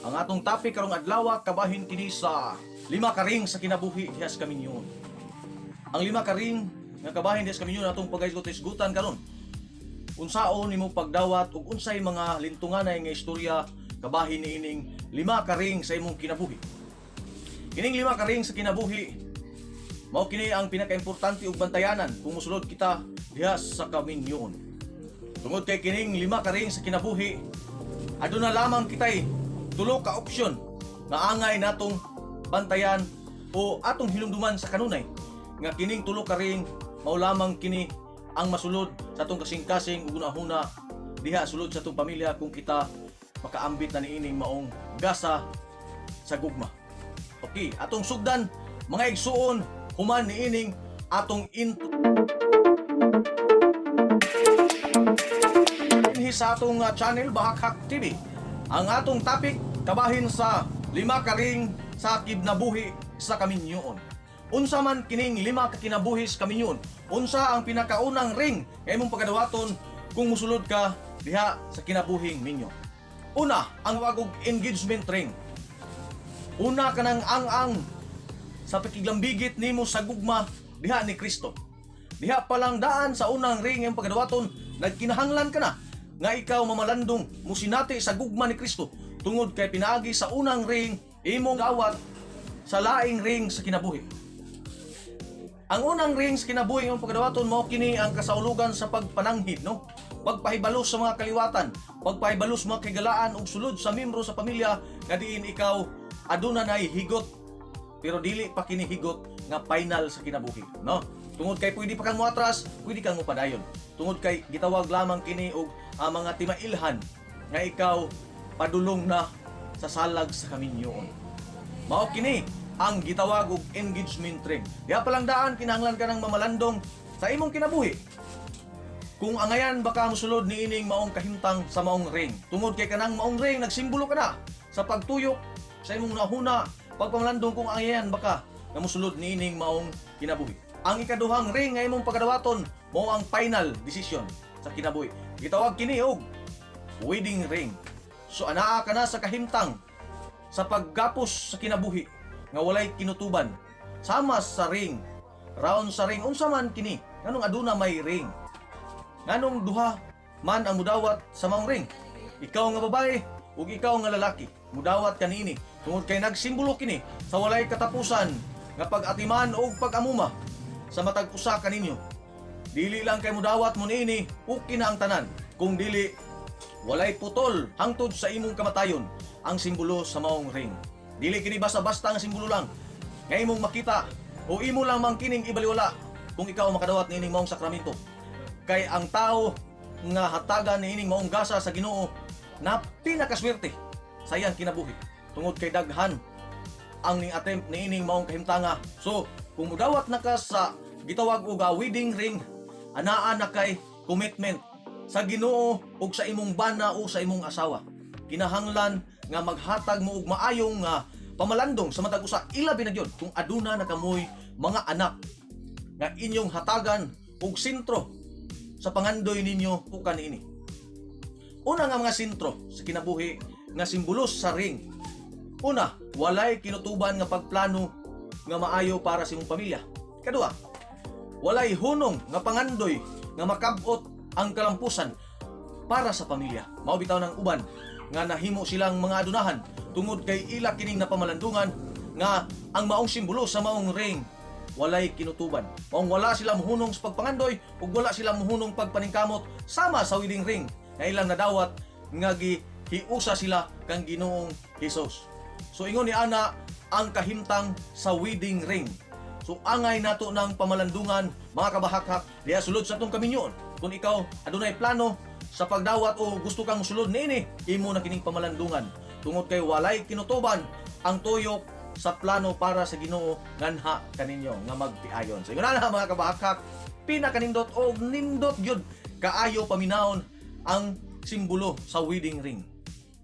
Ang atong topic karong adlaw kabahin kini sa lima ka ring sa kinabuhi diha sa kaminyoon. Ang lima ka ring nga kabahin diha sa kaminyoon atong pagahisgot-hisgutan karon. Unsaon nimo pagdawat ug unsay mga lintunganay nga istorya kabahin niining lima ka ring sa imong kinabuhi. Kining lima ka ring sa kinabuhi mao kini ang pinakaimportante ug bantayanan kung mosulod kita diha sa kaminyoon. Tungod kay kining lima ka ring sa kinabuhi, aduna lamang kitay tulo ka opsyon nga angay natong bantayan o atong hinumduman sa kanunay nga kining tulo ka ring mao lamang kini ang masulod sa atong kasing-kasing ug hunahuna diha sulod sa atong pamilya kung kita makaambit na niining maong gasa sa gugma. Okay, atong sugdan, mga igsuon, human niining atong intro dinhi sa atong channel Bahakhak TV. Ang atong topic kabahin sa lima ka ring sa kinabuhi sa kaminyoon. Unsa man kining lima ka kinabuhi sa kaminyoon? Unsa ang pinakaunang ring nga imong pagadawaton kung musulod ka diha sa kinabuhing minyo? Una, ang wagog engagement ring. Una kanang ang-ang sa pakiglambigit nimo sa gugma diha ni Kristo. Diha pa lang daan sa unang ring ang pagadawaton, nagkinahanglan ka na nga ikaw mamalandong musinati sa gugma ni Kristo tungod kay pinaagi sa unang ring imong dawat sa laing ring sa kinabuhi. Ang unang ring sa kinabuhi imong pagadawaton mao kini ang kasaulugan sa pagpananghid, no? Pagpahibalo sa mga kaliwatan, pagpahibalo sa mga kahigalaan ug sulod sa membro sa pamilya nga diin ikaw aduna nay higot, pero dili pa kini higot nga final sa kinabuhi, no? Tungod kay pwede pa kang moatras, pwede kang mopadayon. Tungod kay gitawag lamang kini og ang mga timailhan nga ikaw padulong na sa salag sa kaminyoon. Mao kini ang gitawag og engagement ring. Diha pa lang daan kinahanglan ka ng mamalandong sa imong kinabuhi. Kung angayan baka mosulod niining maong kahimtang sa maong ring. Tungod kay kanang maong ring nagsimbolo ka na sa pagtuyok sa imong nahuna, pagpamalandong kung angayan baka nga mosulod niining maong kinabuhi. Ang ikaduhang ring nga imong pagadawaton mao ang final decision sa kinabuhi. Gitawag kini og wedding ring. So anaa ka na sa kahimtang sa paggapos sa kinabuhi nga walay kinutuban. Sama sa ring, round sa ring, unsa man kini? Nganong aduna may ring? Nganong duha man ang mudawat sa maong ring? Ikaw nga babae ug ikaw nga lalaki, mudawat kanini tungod kay nagsimbolo kini sa walay katapusan nga pag-atiman ug pag-amuma sa matag usa kaninyo. Dili lang kay mudawat mo niini, okay na ang tanan. Kung dili, walay putol hangtod sa imong kamatayon ang simbolo sa maong ring. Dili kini basta-basta nga simbolo lang nga imong makita o imo lang man kining ibaliwala kung ikaw makadawat niining maong sakramento. Kay ang tao nga hatagan niining maong gasa sa Ginoo na pinakaswerte sa iyang kinabuhi tungod kay daghan ang ning attempt niining maong kahimtanga. So, kung mudawat na ka sa gitawag og wedding ring, anaa na kay commitment sa Ginoo ug sa imong bana o sa imong asawa. Kinahanglan nga maghatag mo og maayong pamalandong sa matag usa, ilabi na gyud kung aduna na kamoy mga anak nga inyong hatagan og sentro sa pangandoy ninyo pukan niini. Una nga mga sentro sa kinabuhi nga simbolo sa ring. Una, walay kinutuban nga pagplano nga maayo para sa imong pamilya. Kadua, walay hunong nga pangandoy nga makabot ang kalampusan para sa pamilya. Mao bitaw ng uban nga nahimo silang mga adunahan tungod kay ila kining napamalandungan nga ang maong simbolo sa maong ring walay kinutuban. Maong wala sila muhunong sa pagpangandoy ug wala sila muhunong pagpaningkamot sama sa wedding ring nga ilang nadawat nga gihiusa sila kang Ginoong Hesus. So ingon ni ana ang kahimtang sa wedding ring. So angay nato ng pamalandungan, mga kabahakhak, diha sulod sa atong kaminyoon. Kung ikaw adunay plano sa pagdawat o gusto kang musulod niini, imo na kining pamalandungan. Tungod kay walay kinutuban ang tuyok sa plano para sa Ginoo nganha kaninyo nga magtiayon. So ingon na, mga kabahakhak, pinakanindot og nindot gyud kaayo paminawon ang simbolo sa wedding ring.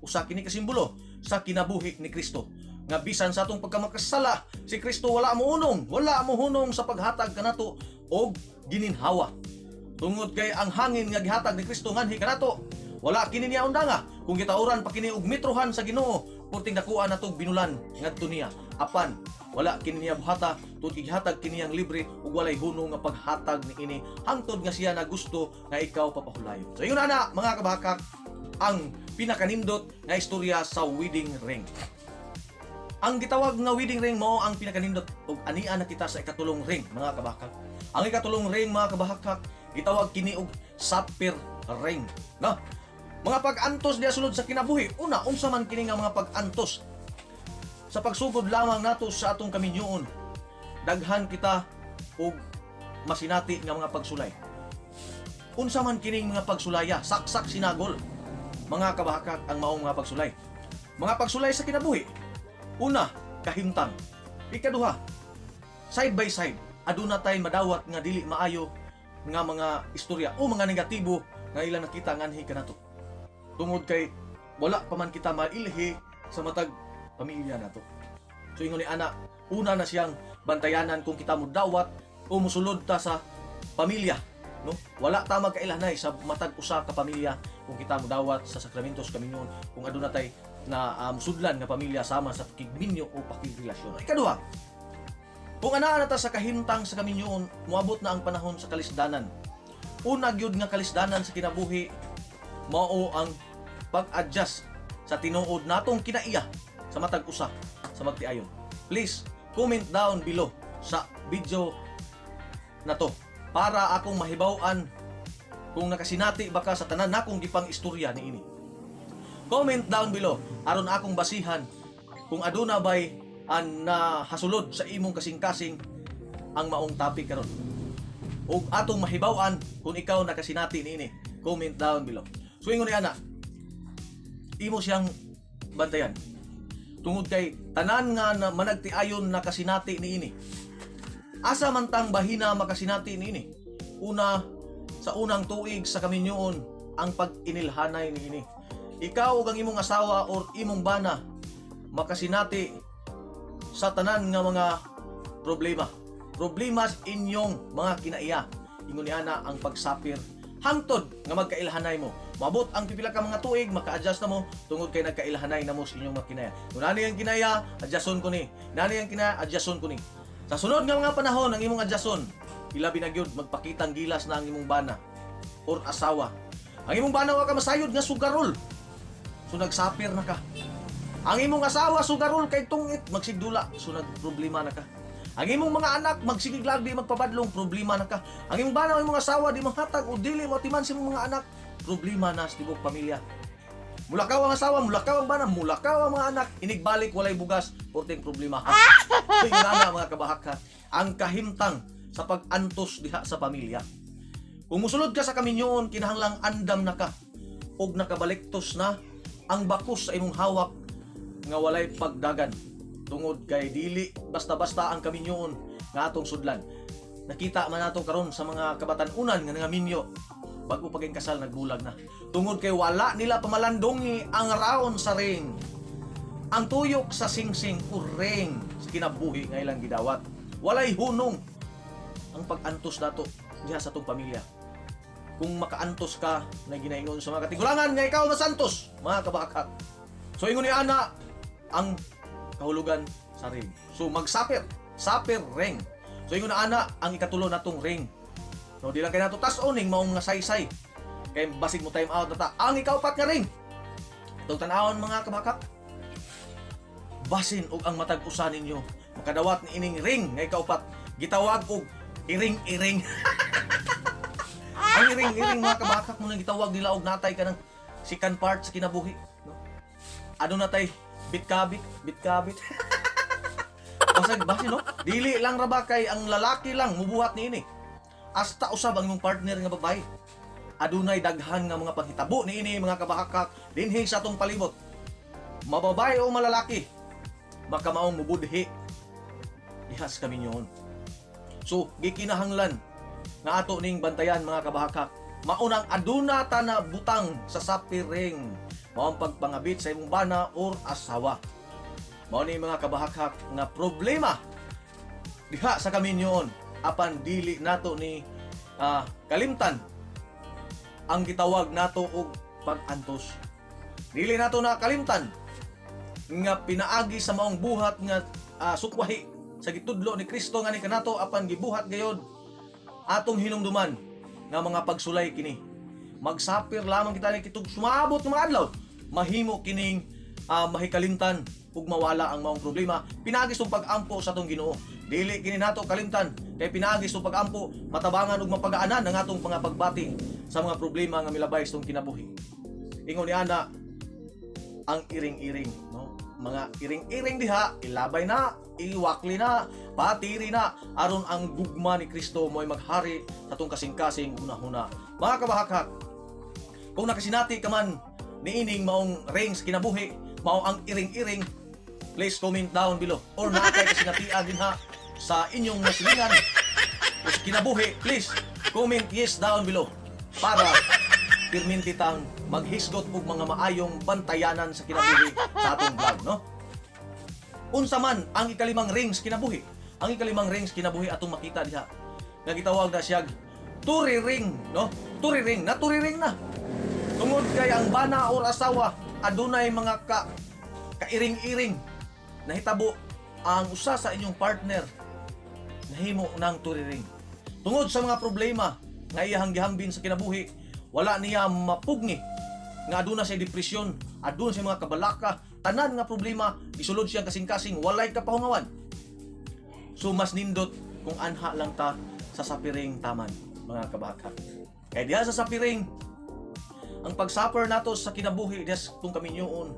Usa kini ka simbolo sa kinabuhi ni Kristo nga bisan sa atong pagkamakasala, si Kristo wala mo unong, wala mo hunong sa paghatag kanato og gininhawa. Tungod kay ang hangin nga gihatag ni Kristo nganhi kanato, wala kini niya undanga. Kung gitauran pa kini og metrohan sa Ginoo, Purting dakuha na tog binulan ngadto niya. Apan wala kini niya buhata tungod kay gihatag kini ang libre ug walay hunong nga paghatag niini hangtod nga siya na gusto nga ikaw papahulayon. So ingon ana, mga kabahakak, ang pinakanindot nga istorya sa wedding ring. Ang gitawag nga wedding ring mao ang pinakanindot ug ania na kita sa ikatulong ring, mga kabahakak. Ang ikatulong ring, mga kabahakak, gitawag kini og sapphire ring. No? Mga pag-antos diha sulod sa kinabuhi. Una, unsa man kini nga mga pag-antos? Sa pagsugod lamang nato sa atong kaminyoon, daghan kita og masinati nga mga pagsulay. Unsa man kining mga pagsulaya? Saksak sinagol, mga kabahakak, ang maong mga pagsulay. Mga pagsulay sa kinabuhi. Una, kahimtang. Ikaduha, side by side, aduna tay madawat nga dili maayo nga mga istorya o mga negatibo nga ilang nakita nganhi kanato. Tungod kay wala pa man kita mailhi sa matag pamilya nato. So ingon ni ana, una na siyang bantayanan kung kita mo dawat o musulod ta sa pamilya, no? Wala ta magkailhanay sa matag usa ka pamilya kung kita modawat sa sakramentos kaminyoon kung aduna tay na sudlan nga pamilya sama sa pakigminyo o pakigrelasyon. Ikaduha, kung anaa na ta sa kahimtang sa kaminyoon, moabot na ang panahon sa kalisdanan. Una gyud nga kalisdanan sa kinabuhi mao ang pag-adjust sa tinuod natong kinaiya sa matag usa sa magtiayon. Please comment down below sa video na to para akong mahibaw-an kung nakasinati ba ka sa tanan nakong gipang istorya niini. Comment down below aron akong basihan kung aduna bay an nahasulod sa imong kasing-kasing ang maong topic karon. Ug atong mahibaw-an kung ikaw nakasinati niini. Comment down below. So ingon ni ana, imo siyang bantayan. Tungod kay tanan nga na managtiayon nakasinati niini. Asa man tang bahina makasinati niini? Una, sa unang tuig sa kaminyoon ang pag-inilhanay niini. Ikaw ug ang imong asawa or imong bana makasinati sa tanan nga mga problema. Problema sa inyong mga kinaiya. Ingon ni ana ang pagsapir hangtod nga magkailhanay mo. Mabot ang pipila ka mga tuig, maka-adjust na mo tungod kay nagkailhanay na mo sa inyong mga kinaya. Kung nani ang kinaya, adjuston ko ni. Nani ang kinaya, adjuston ko ni. Sa sunod nga mga panahon ang imong adjuston, ilabi na gyud magpakitang gilas na ang imong bana or asawa. Ang imong bana wa ka masayod nga sugarol. So nagsapir na ka. Ang imong asawa sugarol kay tungit magsigdula, so nagproblema na ka. Ang imong mga anak magsigig lag di magpabadlong, problema na ka. Ang imong bana o imong asawa di manghatag o dili mo atiman sa imong mga anak, problema na sa tibok pamilya. Mulakaw ang asawa, mulakaw ang bana, mulakaw ang mga anak, inigbalik walay bugas, porting problema. So ingon na, mga kabahaka, ang kahimtang sa pag-antos diha sa pamilya. Kung musulod ka sa kaminyoon, kinahanglang andam na ka og nakabaliktos na ang bakos sa imong hawak nga walay pagdagan tungod kay dili basta-basta ang kaminyoon nga atong sudlan. Nakita man nato karon sa mga kabatan-unan nga nangaminyo, bago pa kayong kasal nagbulag na. Tungod kay wala nila pamalandongi ang raon sa ring. Ang tuyok sa singsing o ring sa kinabuhi nga ilang gidawat. Walay hunong ang pag-antos nato diha sa atong pamilya. Kung makaantos ka na ginaingon sa mga katigulangan nga ikaw masantos, mga kabakak. So ingon ni ana ang kahulugan sa ring. So magsapir, sapir ring. So ingon na ana ang ikatulo natong ring. No, di lang kay nato tas-on ning maong nga saysay. Kay basig mo time out na ta. Ang ikaupat nga ring. Itong tan-awon, mga kabakak. Basin og ang matag usa ninyo makadawat ni ining ring nga ikaupat, gitawag og iring-iring. Ang iring-iring, mga kabakak, mo nang gitawag nila og natay ka ng second part sa kinabuhi, no? Ano na tay bitkabit, bitkabit. Basag basin, no? Dili lang ra ba kay ang lalaki lang mubuhat niini. Hasta usab ang imong partner nga babae. Adunay daghan nga mga panghitabo niini, mga kabakak, dinhi sa atong palibot. Mababae o malalaki, makamaong mubudhi diha sa kaminyoon. So, gikinahanglan nga ato ning bantayan, mga kabahakak. Maunang aduna ta na butang sa sapiring. Mao ang pagpangabit sa imong bana or asawa. Mao ni, mga kabahakak, nga problema diha sa kaminyoon apan dili nato ni kalimtan ang gitawag nato og pag-antos. Dili nato na kalimtan nga pinaagi sa maong buhat nga sukwahi sa gitudlo ni Kristo nga ni kanato apan gibuhat gayod, atong hinumduman nga mga pagsulay kini. Magsapir lamang kita ni kitug sumabot ng mga adlaw, mahimo kining mahikalimtan ug mawala ang maong problema pinaagi sa pag-ampo sa atong Ginoo. Dili kini nato kalimtan kay pinaagi sa pag-ampo, matabangan ug mapagaanan ang atong mga pagbati sa mga problema nga milabay sa atong kinabuhi. Ingon ni ana ang iring-iring, no? Mga iring-iring diha, ilabay na, iwakli na, patiri na, aron ang gugma ni Kristo mo'y maghari sa atong kasing-kasing hunahuna. Mga kabahakhak, kung nakasinati ka man niining maong rings kinabuhi, mao ang iring-iring, please comment down below. Or naa kay kasinatian dinha sa inyong nasilingan o sa kinabuhi, please comment yes down below para pirminti tang maghisgot og mga maayong bantayanan sa kinabuhi sa atong vlog, no? Unsa man ang ikalimang rings kinabuhi? Ang ikalimang rings kinabuhi atong makita diha. Nga gitawag na siyag turi ring, no? Turi ring, na turi ring na. Tungod kay ang bana or asawa adunay mga kairing-iring nahitabo, ang usa sa inyong partner nahimo ng turi ring. Tungod sa mga problema nga iyahang gihambin sa kinabuhi, wala niya mapugni nga aduna siya depresyon, aduna siya mga kabalaka, tanan nga problema gisulod siyang kasing-kasing, walay kapahungawan. So mas nindot kung anha lang ta sa sapiring taman, mga kabaka. Kaya diha sa sapiring, ang pagsuffer nato sa kinabuhi diha sa tong kaminyoon,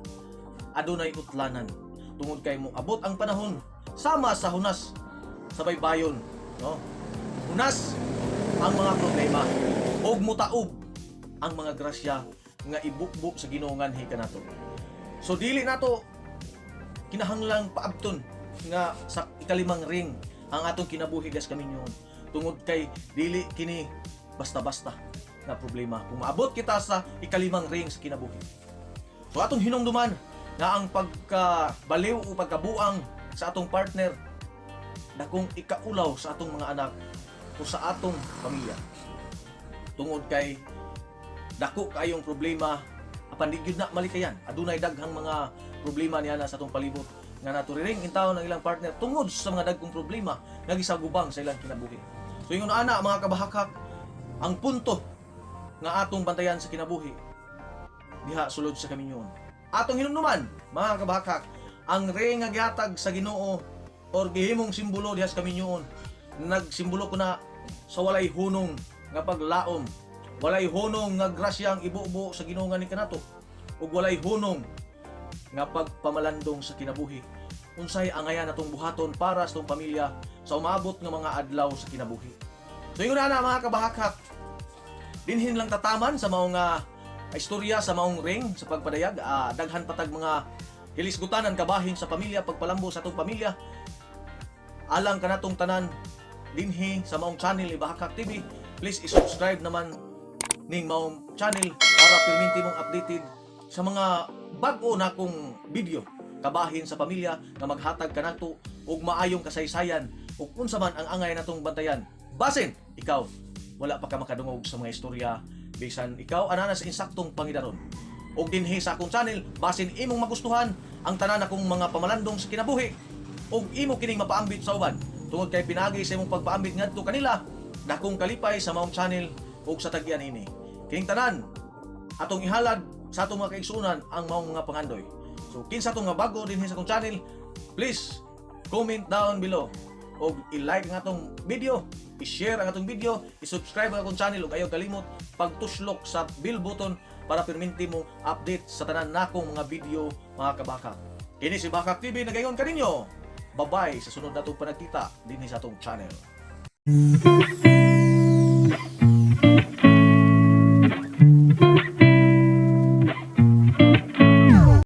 adunay utlanan. Tungod kay mo abot ang panahon sama sa hunas sa baybayon, no? Hunas ang mga problema ug mutaob ang mga grasya nga ibukbo sa Ginoo nganhi kanato. So dili nato kinahanglang paabton nga sa ikalimang ring ang atong kinabuhi gas kaminyoon, tungod kay dili kini basta-basta na problema kung maabot kita sa ikalimang ring sa kinabuhi. So atong hinumduman nga ang pagkabaliw o pagkabuang sa atong partner dakong ikaulaw sa atong mga anak o sa atong pamilya. Tungod kay dako kayong problema apan di gyud na malikayan. Adunay daghang mga problema niya na sa atong palibot nga naturiring intawon ang ilang partner tungod sa mga dagkong problema nga gisagubang sa ilang kinabuhi. So ingon ana, mga kabahakhak, ang punto nga atong bantayan sa kinabuhi diha sulod sa kaminyoon. Atong hinumduman, mga kabahakhak, ang ring nga gihatag sa Ginoo or gihimong simbolo diha sa kaminyoon, nagsimbolo ko na sa walay hunong nga paglaom, walay hunong nga grasya ang ibubo sa Ginoo nga ni kanato, ug walay hunong nga pagpamalandong sa kinabuhi. Unsay angayan natong buhaton para sa atong pamilya sa umabot nga mga adlaw sa kinabuhi? So ingon na, mga kabahakhak, dinhin lang tataman sa maong istorya sa maong ring sa pagpadayag. Daghan patag mga hilisgutan kabahin sa pamilya, pagpalambo sa atong pamilya. Alang kanatong tanan dinhi sa maong channel ni Bahakhak TV, please i-subscribe naman ning maong channel para pirminti mong updated sa mga bag-o na kong video kabahin sa pamilya nga maghatag kanato og maayong kasaysayan ug unsa man ang angay natong bantayan. Basin ikaw wala pa ka makadungog sa mga istorya, bisan ikaw anana sa insaktong pangidaron. Og dinhi sa akong channel, basin imong magustuhan ang tanan akong mga pamalandong sa kinabuhi ug imo kining mapaambit sa uban, tungod kay pinagi sa imong pagpaambit ngadto kanila, dakong kalipay sa maong channel ug sa tagyan ini. Kining tanan atong ihalad sa atong mga kaigsuonan ang maong mga pangandoy. So kinsa tong nga bago dinhi sa akong channel, please comment down below og i-like ang atong video, i-share ang atong video, i-subscribe ang akong channel ug ayaw kalimot pagtuslok sa bell button para perminti mo update sa tanan nakong mga video, mga kabakak. Kini si Bakak TV nagayon kaninyo. Bye-bye sa sunod natong panagkita dinhi sa atong channel.